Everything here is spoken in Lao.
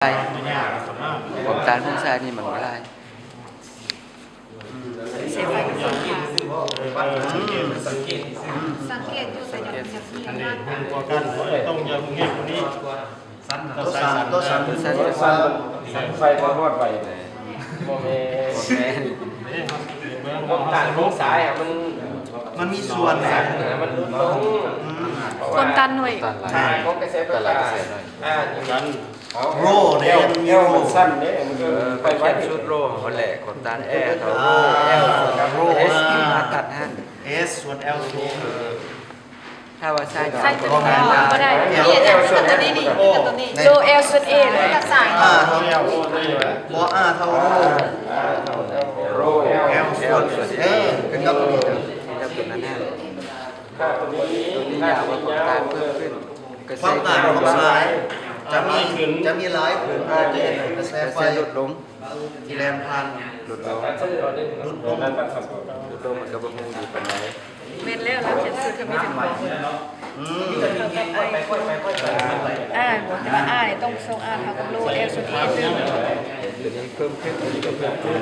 ຫຼາຍ ຂອງຕານຂອງຊາຍນີ້ມັນບໍ່ຫຼາຍ. ເສຍໄຟມັນສຳຄັນ ສັງເກດຢູ່ ແຕ່ຍັງ ຍັງມີ ອັນນີ້ ອັນນີ້ ຕົວກັນ ຕົວສາມ ຕົວສາມ ຕົວສາມ ໄຟບໍ່ຮອດໄວນະ ບໍ່ແມ່ນ ບໍ່ແມ່ນ ຂອງຕານຂອງຊາຍ ມັນ ມັນມີສ່ວນ ມັນຫຼຸດລົງ ຄວາມຕ້ານໜ້ອຍ ຂອງກະແສໄຟຟ້າ ອ່າ ໂຣເດ້ ມັນມີໂຣ ມັນສັ້ນເດ້ ມັນກໍໄປໄວ ສຸດໂຣຫັ້ນແຫຼະ ຄວາມຕ້ານແອເທົ່າໂຣ ເອສ ມາຕັດຫັ້ນ ເອສ ສ່ວນແອລສູງ ຖ້າວ່າໃຊ້ ໃຊ້ຕົວນີ້ບໍ່ໄດ້ ມີອັນນັ້ນ ມີແຕ່ຕົວນີ້ນີ້ ມີແຕ່ຕົວນີ້ ໂຣແອລສ່ວນເອ ກັບສາຍ ອາ ເທົ່າ ບໍ່ ອາ ເທົ່າໂຣ ແອລສ່ວນເອ ຂຶ້ນກັບຕົວນີ້ ຂຶ້ນກັບຕົວນັ້ນ ຕົວນີ້ຍາວກວ່າຂອງຕານເພີ່ມຂຶ້ນ ຄວາມຕ່າງຂອງສາຍຈະມີ ຈະມີຫຼາຍຂຶ້ນ ເພື່ອຈະເຮັດໃຫ້ກະແສໄຟ ກະແສຫຼຸດລົງ ທີ່ແລ່ນຜ່ານຫຼຸດລົງ ຫຼຸດລົງ ຫຼຸດລົງ ມັນກໍບໍ່ຮູ້ດີປານໃດ. ແມ່ນແລ້ວ ລາວຂຽນສູດກໍມີເຖິງ ອືມ ອາ ແຕ່ວ່າ ອາ ຕ້ອງສົ່ງ ອາ ເທົ່າກັບໂຣ ແອລສ່ວນເອ ຕົວນີ້ເພີ່ມຂຶ້ນ ຕົວນີ້ກໍເພີ່ມຂຶ້ນ.